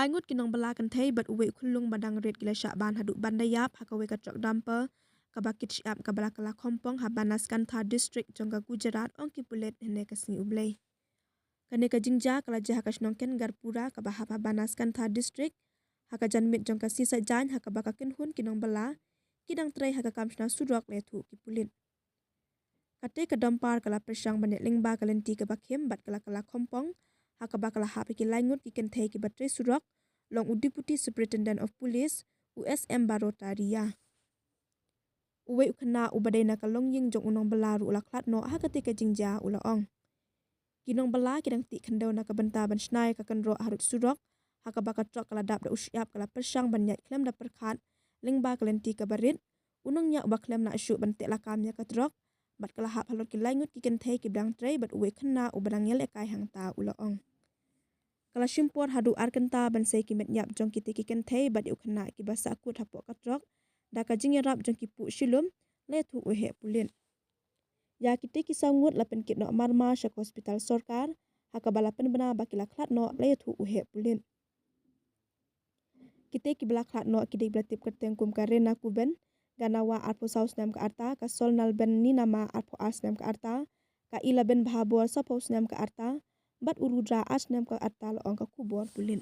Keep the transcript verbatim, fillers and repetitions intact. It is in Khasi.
Laingut ki nongbylla kynthei bad uwei u khyllung ba dang rit ki la shah ban haduh ban da ïap ha kawei ka trok dumper kaba kit shyiap kaba la kylla khompong ha Banaskantha District jong ka Gujarat, ong ki pulit hynne ka sngi U Blei. Kane ka jingjia ka la jia ha ka shnong Kengarpura kaba hap ha Banaskantha District ha ka janmiet jong ka sngi Saitjaiñ, ha kaba ka kynhun ki nongbylla ki dang trei ha ka kam shna surok, la ïathuh ki pulit. Katei ka dumper ka la pyrshang ban ïaid lyngba ka lynti kaba khim bad ka la kylla khompong, ha kaba ka la hap ha ki laingut ki kynthei kiba trei surok, long u Deputy Superintendent of Police, u S M Barota Ria. Uwei u khynnah uba dei na ka longïing jong u nongbylla ruh u la khlad noh ha katei ka jingjia, u la ong. Ki nongbylla ki dang tih khyndew na ka bynta ban shna ïa ka kynroh harud surok, ha kaba ka trok ka la dap da u shyiap ka la pyrshang ban ïaid khlem da pyrkhat lyngba ka lynti kaba rit. U nongñiah uba khlem lah shuh ban teh lakam ïa ka trok bad ka la hap halor ki laingut ki kynthei kiba dang trei bad uwei u khynnah uba dang ïalehkai hangta, u la ong. Ka la shim por haduh ar kynta ban sei ki met ïap jong kitei ki kynthei bad ïa u khynnah kiba sahkut hapoh ka trok da ka jingïarap jong ki puh shilum, la ïathuh u heh pulit. Ïa kitei ki saw ngut la pynkit noh marmar sha ka hospital sorkar, ha kaba la pynbna ba ki la khlad noh, la ïathuh u heh pulit. Kitei kiba la khlad noh ki dei kiba la tip kyrteng kum ka Rena Kuben, Ganawa arphew saw snem ka rta, ka Solnalben Ninama arphew ar snem ka rta, ka Ilaben Bhabor saphew snem ka rta, bad u Rudra ar snem ka rta, la ong ka khubor pulit.